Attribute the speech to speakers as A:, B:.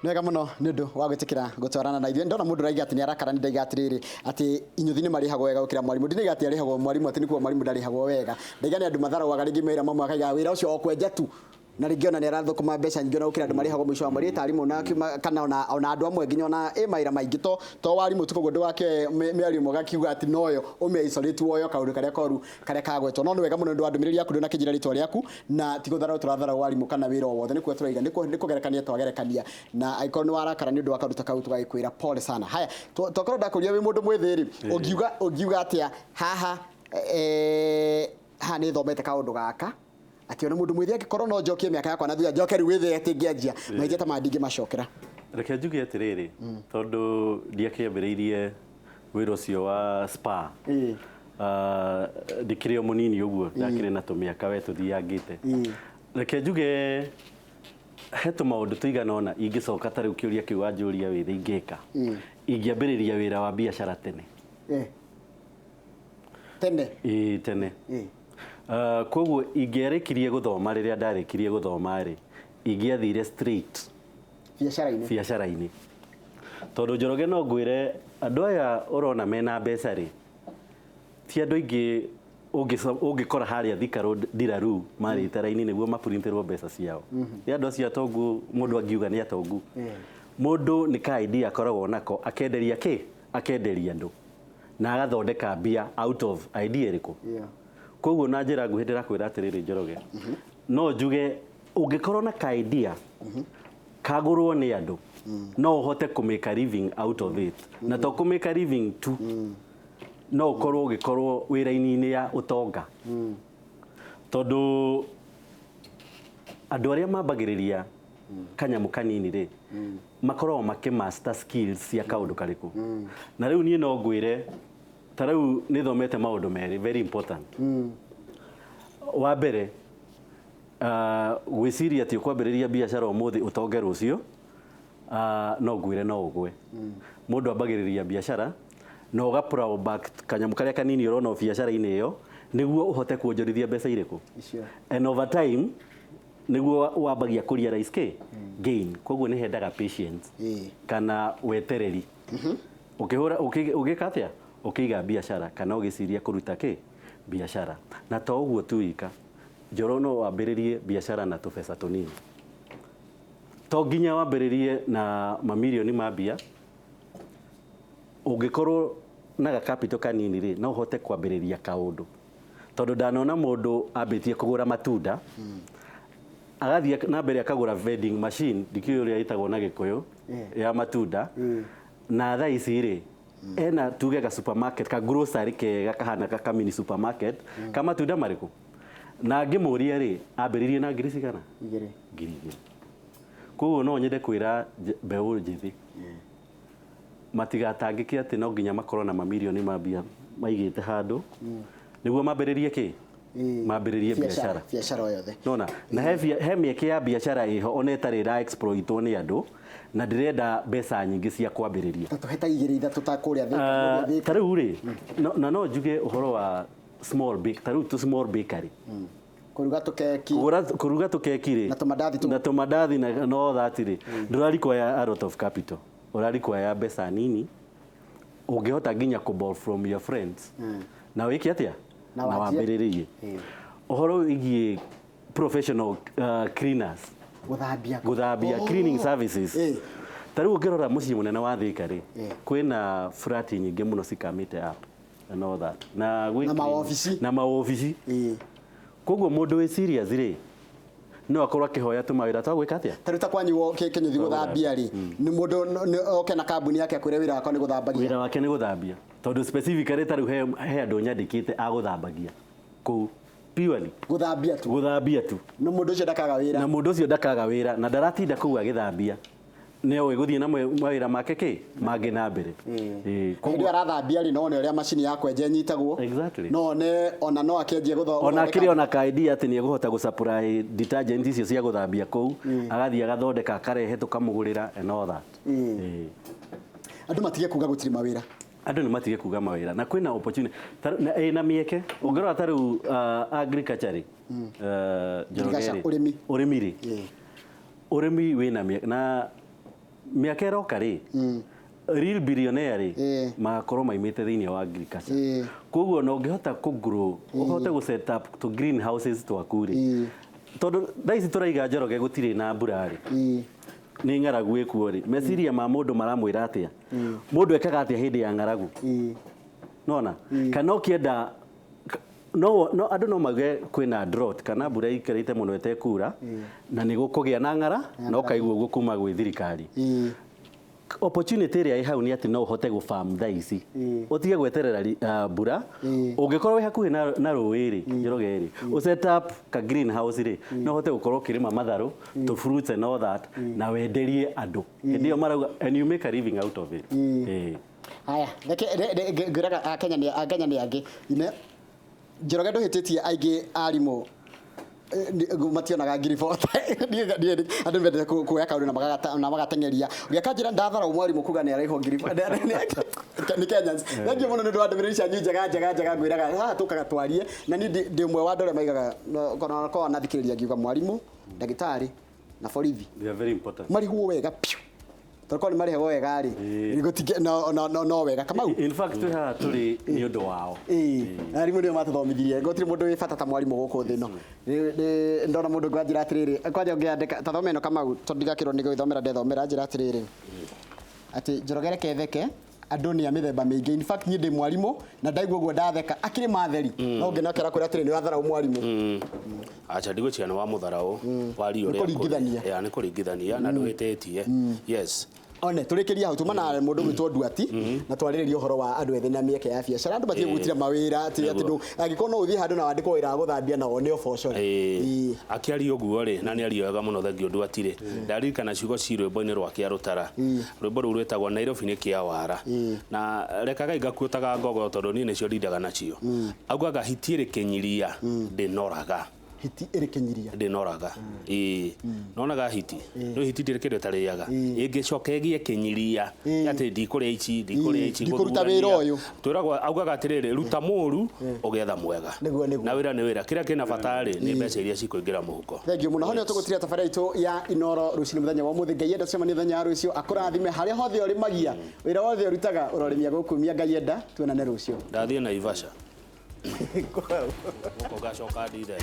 A: Nĩ wega mũno nĩ ũndũ wa gwĩtĩkĩra gũtwarana na ithuĩ. Ndona mũndũ ũraiga atĩ nĩ arakara, nĩ ndaiga atĩrĩrĩ, atĩ inyuthi nĩ marĩhagwo wega gũkĩra mwarimũ. Ndinaiga atĩ arĩhagwo mwarimũ, atĩ nĩ kuga mwarimũ ndarĩhagwo wega. Ndaiga nĩ andũ matharauaga rĩngĩ mawĩra mamwe, akaiga wĩra ũcio o kwenja tu, na rĩngĩ ona nĩ arathũkũma mbeca nyingĩ ona gũkĩra andũ marĩhagwo mũico wa mweri ta arimũ na kana ona andũ amwe nginya ona ĩ mawĩra maingĩ to warimũ tu. Koguo ndũgakĩoe mĩario ĩmwe ũgakiuga atĩ noyo ũmĩ isolate, woyo kaũndũ karĩa koru karĩa kagwetwo. No nĩ wega mũno nĩ ũndũ wa ndũmĩrĩri yaku, ndũnakĩnjĩra rĩtwa rĩaku, na ti gũtharau tũratharau warimũ kana wĩra o wothe, nĩ kuga tũraiga nĩ kũgerekania twagerekania, na angĩkorwo nĩ warakara nĩ ũndũ wa kaũndũ ta kau, tũgagĩkwĩra pole sana. Haya, twakorwo ndakũria wĩ mũndũ mwĩthĩ rĩ, ũngiuga atĩa haha? Haha nĩ thomete kaũndũ gaka atĩ ona mũndũ mwĩthĩ angĩkorwo no njokie mĩaka yakwa na thutha, njoke rĩu wĩthĩ atĩ ngĩanjia mahĩtia ta maya, ndingĩmacokera.
B: Reke njuge atĩrĩrĩ, tondũ ndiakĩambĩrĩirie wĩra ũcio wa spa ndĩkĩrĩ o mũnini ũguo, ndakĩrĩ na tũmĩaka we tũthiangĩte. Reke njuge he tũmaũndũ tũigana ũna ingĩcoka ta rĩu kĩũria kĩu wanjũria wĩthĩ ingĩka. Ingĩambĩrĩria wĩra wa biacara tene.
A: Tene.
B: Ĩĩ, tene. Koguo ingĩarĩkirie gũthoma, rĩrĩa ndarĩkirie gũthoma rĩ, ingĩathire straight
A: biacara-inĩ.
B: Biacara-inĩ, tondũ Njoroge, no ngwĩre andũ aya ũrona mena mbeca rĩ, ti andũ aingĩ ũngĩkora harĩa Thika Road Ndiraru marĩte raini nĩguo maprinterwo mbeca ciao. Nĩ andũ acio atongu, mũndũ angiuga nĩ atongu. Mũndũ nĩ ka idea akoragwo nako, akenderia kĩ, akenderia andũ na agathondeka mbia out of idea ĩrĩkũ. Koguo na njĩra nguhĩ ndĩrakwĩra atĩrĩrĩ Njoroge, no njuge ũngĩkorwo na ka idea kagũrwo nĩ andũ, no ũhote kũ make a living out of it, na to kũ make a living tu, no ũkorwo ũgĩkorwo wĩra-inĩ ya ũtonga, tondũ andũ arĩa mambagĩrĩria kanyamũ kanini rĩ, makoragwo makĩ master skills cia kaũndũ karĩkũ. Na rĩu niĩ no ngwĩre ta rĩu nĩ thomete maũndũ merĩ very important. Wa mbere, gwĩciria atĩ ũkwambĩrĩria biacara ũmũthĩ ũtonge rũciũ, no ngwĩre no ũgwe. Mũndũ ambagĩrĩria biacara na ũga plow back kanyamũ karĩa kanini ũrona o biacara-inĩ ĩyo nĩguo ũhote kuonjorithia mbeca irĩkũ.
A: Icio.
B: And over time nĩguo wambagia kũ realize kĩ gain. Koguo nĩ hendaga patience kana wetereri ũkĩhũra ũgĩka atĩa, ũkĩiga biacara kana ũgĩciria kũruta kĩ biacara. Na to ũguo tu wika Njoro, no wambĩrĩrie biacara na tũbeca tũnini, to nginya wambĩrĩrie na mamirioni ma mbia. Ũngĩkorwo na ga capital kanini rĩ, no ũhote kwambĩrĩria kaũndũ, tondũ ndanona mũndũ ambĩtie kũgũra matunda, agathiĩ na mbere akagũra vending machine, ndikĩũĩ ũrĩa ĩtagwo na Gĩkũyũ, ya matunda, na thaa ici rĩ ena tuge ga supermarket, ka grocery kega kahana ka mini supermarket ka matunda marĩkũ. Na ngĩmũria rĩ, ambĩrĩirie na ngiri cigana?
A: 2.
B: 2,000. Koguo no nyende kwĩra mbeũ njĩthĩ matigatangĩke atĩ no nginya makorwo na mamirioni ma mbia maigĩte handũ nĩguo mambĩrĩrie kĩ, mambĩrĩrie biacara.
A: Biacara o yothe.
B: Nona na he mĩeke ya biacara ĩho ona ĩtarĩ ĩra exploitwo nĩ andũ, na ndĩrenda mbeca nyingĩ cia kwambĩrĩria.
A: Ta tũhe ta igĩrĩ ithatũ ta kũrĩa Thika, kũrĩa Thika.
B: Ta rĩu rĩ, na no njuge ũhoro wa small bake, ta rĩu tũ small bakery.
A: Kũruga tũkeki.
B: Kũruga tũkeki rĩ,
A: Na tũmandathi
B: na tũmandathi na all that rĩ, ndũra require a lot of capital, ũra require mbeca nini ũngĩhota nginya kũ borrow from your friends na wĩke atĩa,
A: Na
B: na
A: wanjie.
B: wambĩrĩrie ũhoro wĩgiĩ professional cleaners.
A: Gũthambia.
B: Gũthambia.
A: Oh.
B: Cleaning services. Ta rĩu ũngĩrora mũciĩ mũnene wa Thika rĩ, kwĩna flat nyingĩ mũno cikamĩte up and all that na gwĩ
A: Na mawobici.
B: Na mawobici. Koguo mũndũ wĩ serious rĩ, no akorwo akĩhoya tũmawĩra twa gwĩka atĩa?
A: Ta rĩu ta kwanyu Kĩnyũthi gũthambia rĩ, nĩ mũndũ oke na kambuni yake akwĩre wĩra wakwa nĩ gũthambagia?
B: Wĩra wake nĩ gũthambia, tondũ specifically ta rĩu he andũ nyandĩkĩte a gũthambagia kũu purely.
A: Gũthambia tu.
B: Gũthambia tu.
A: Na mũndũ ũcio ndakaga wĩra.
B: Na mũndũ ũcio ndakaga wĩra na ndaratinda kũu agĩthambia, nĩ oĩ gũthiĩ na mawĩra make kĩ mangĩ na mbere.
A: Hĩndĩ ĩyo arathambia rĩ, no one ũrĩa macini ya kwenja ĩnyitagwo. No one ona no akĩanjie
B: Ona akĩrĩ ona ka idea atĩ nĩ egũhota gũ supply detergent icio cia gũthambia kũu, agathiĩ agathondeka, akarehe, tũkamũgũrĩra and all that.
A: Andũ matige kuga gũtirĩ mawĩra.
B: Andũ nĩ matige kuga mawĩra, na kwĩna opportunity na ĩna mĩeke. Ũngĩrora ta rĩu agriculture rĩ, Njoroge
A: Ngirigaca,
B: rĩ,
A: ũrĩmi.
B: Ũrĩmi rĩ, ũrĩmi wĩna mĩeke na Mĩaka ĩroka rĩ, real billionaire rĩ, magakorwo maimĩte thĩinĩ wa agriculture. Koguo na ũngĩhota kũ grow, ũhote gũ set up to greenhouses twaku rĩ, tondũ thaa ici tũraiga Njoroge gũtirĩ na mbura rĩ, nĩ ng'aragu ĩkuo rĩ, meciria ma mũndũ maramwĩra atĩa? Mũndũ ekaga atĩa hĩndĩ ya ng'aragu? Nona kana ũkĩenda no no andũ no mauge kwĩna drought kana mbura ĩikarĩte mũno ĩtekura na nĩ gũkũgĩa na ng'ara, na ũkaigua ũguo kuma gwĩ thirikari. Opportunity ĩrĩa ĩ hau nĩ atĩ no ũhote gũ farm thaa ici, ũtige gweterera mbura. Ũngĩkorwo wĩ hakuhĩ na rũĩ rĩ, Njoroge rĩ, ũ set up ka greenhouse rĩ, no ũhote gũkorwo ũkĩrĩma matharũ to fruits and all that, na wenderie andũ hĩndĩ ĩyo marauga, and you make a living out of it.
A: Haya, reke ngwĩraga Akenya nĩ Akenya nĩ angĩ ine. Njoroge, ndũhĩtĩtie aingĩ arimũ mationaga 40,000. Andũ mendete kuoya kaũndũ na magateng'eria ũgĩaka njĩra ndatharau mwarimũ kuga nĩ arĩhwo 40,000 nĩ Kenyans. Thank you mũno nĩ ũndũ wa ndũmĩrĩri cianyu njega njega njega. Ngwĩraga haha tũkaga twarie na niĩ ndĩ ũmwe wa andũ arĩa maigaga korwo nathikĩrĩria ngiuga mwarimũ, ndagĩtarĩ na borithi
B: They are very important.
A: Marĩhwo wega piũ, tondũ korwo nĩ marĩhwo wega rĩ, gũtingĩ no no no no wega, Kamau.
B: In fact, twĩ haha tũrĩ nĩ ũndũ wao.
A: Ĩĩ, arimũ nĩo matũthomithirie. Gũtirĩ mũndũ wĩ bata ta mwarimũ gũkũ thĩ ĩno. Ndona mũndũ ngwanjĩra atĩrĩrĩ, kwanja ũngĩandĩka ta thoma ĩno, Kamau, tondũ ndigakĩrwo nĩ gwĩthomera ndethomera. Njĩra atĩrĩrĩ, atĩ Njoroge reke theke, andũ nĩ a mĩthemba mĩingĩ. In fact, niĩ ndĩ mwarimũ na ndaigua ũguo ndatheka akĩrĩ matheri no ngĩnokera kwĩra atĩrĩ nĩ watharau mwarimũ.
C: Acha, ndigwĩciria nĩ wa mũtharaũ waria
A: Nĩ
C: ũrĩa
A: kũringithania.
C: kũrĩ. Ya, nĩ kũringithania na ndũhĩtĩtie, yes.
A: One tũrĩkĩria hau tuma na mũndũ gwĩtwo Nduati na twarĩrĩria ũhoro wa andũ ethĩ na mĩeke ya biacara. Andũ matige gwĩtira mawĩra atĩ angĩkorwo no ũthiĩ handũ na wandĩkwo wĩra wa gũthambia na wone ũboco rĩ.
C: Ĩĩ. Akĩaria ũguo rĩ, na nĩ aria wega mũno, thengio Nduatire. Ndaririkana ciugo ci rwĩmbo-inĩ rwa kĩa rũtara, rwĩmbo rũu rwĩtagwo "Nairobi nĩ kĩa wara", na rekagai ngakuotaga ngogo tondũ niĩ nĩcio ndindaga nacio. Augaga hiti ĩrĩ kĩnyiria ndĩnoraga.
A: Hiti ĩrĩ kĩnyiria.
C: Ndĩnoraga, ĩĩ, nonaga hiti no hiti ndĩrĩ kĩndũ ĩtarĩaga, ĩngĩcoka ĩgĩe kĩnyiria atĩ ndikũrĩa ici, ndikũrĩa ici.
A: Ndikũruta wĩra ũyũ.
C: Twĩragwo, augaga atĩrĩrĩ, ruta mũru ũgetha mwega.
A: Nĩguo.
C: Na wĩra nĩ wĩra, kĩrĩa kĩna bata rĩ nĩ mbeca iria cikũingĩra mũhuko.
A: Thank you mũno. Hau nĩho tũgũtiria tabarĩra itũ ya Inoro rũcinĩ mũthenya wa ũmũthĩ. Ngai enda tũcemanie mũthenya wa rũciũ. Akũrathime harĩa hothe ũrĩmagia, wĩra wothe ũrutaga ũrorĩmia gũkumia. Ngai enda tuonane rũciũ.
C: Ndathiĩ Naivasha gũkũ ngacoka ndithe.